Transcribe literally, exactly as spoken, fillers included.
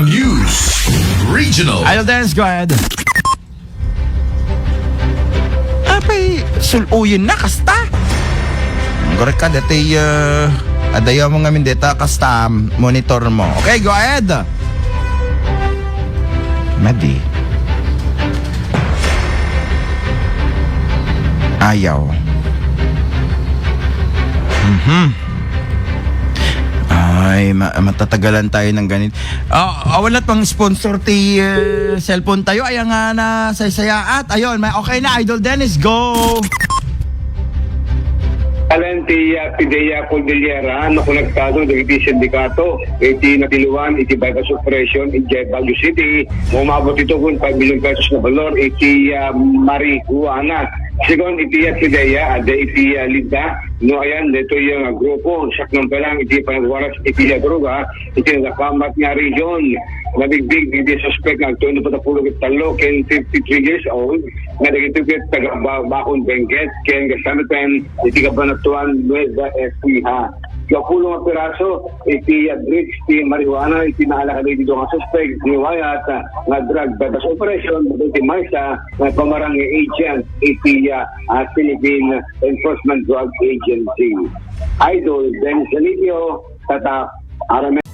News Regional. Idol Dennis, go ahead. Apay, sul-uyen na, kasta. Korek ka, dati, uh, adayo mo ngamin deta, kasta, monitor mo. Okay, go ahead. Madi. Ayaw. Mhm. Ay, ma- matatagalan tayo ng ganit. Ah, awan la't pang sponsor ti, eh, cellphone tayo. Ay, nga na saysayaat. Ayun, may okay na, Idol Dennis. Go! Alan ti, ah, Pidea Cordillera, no, konektado dagiti sindikato iti natiluan iti bypass operation iti Baguio City, nga umabot ito kun five million pesos na valor iti, ah, marijuana. Segun iti, ah, Pidea, adda iti, ah, lidda, no, ayan, dito yung, ah, grupo, saknang pa lang iti panagwaras iti, ah, droga, iti nakamat nga region. Nabigbig iti suspek nga agtulong iti patapulog iti tallo ken fifty-three years old, nga dagiti ket taga Ba-, Bacon, Benguet, ken Gasamitan, iti Cabanatuan, Nueva Ecija. Kapulo nga piraso iti, ah, drugs ti marijuana iti naalakad iti duwa nga suspek, ni wayat, ah, nga drug buy-bust operation, iti maysa nga pamarangay agent iti, ah, ah, Philippine Enforcement Drug Agency. Idol Dennis Alipio, Tatak, Aramen.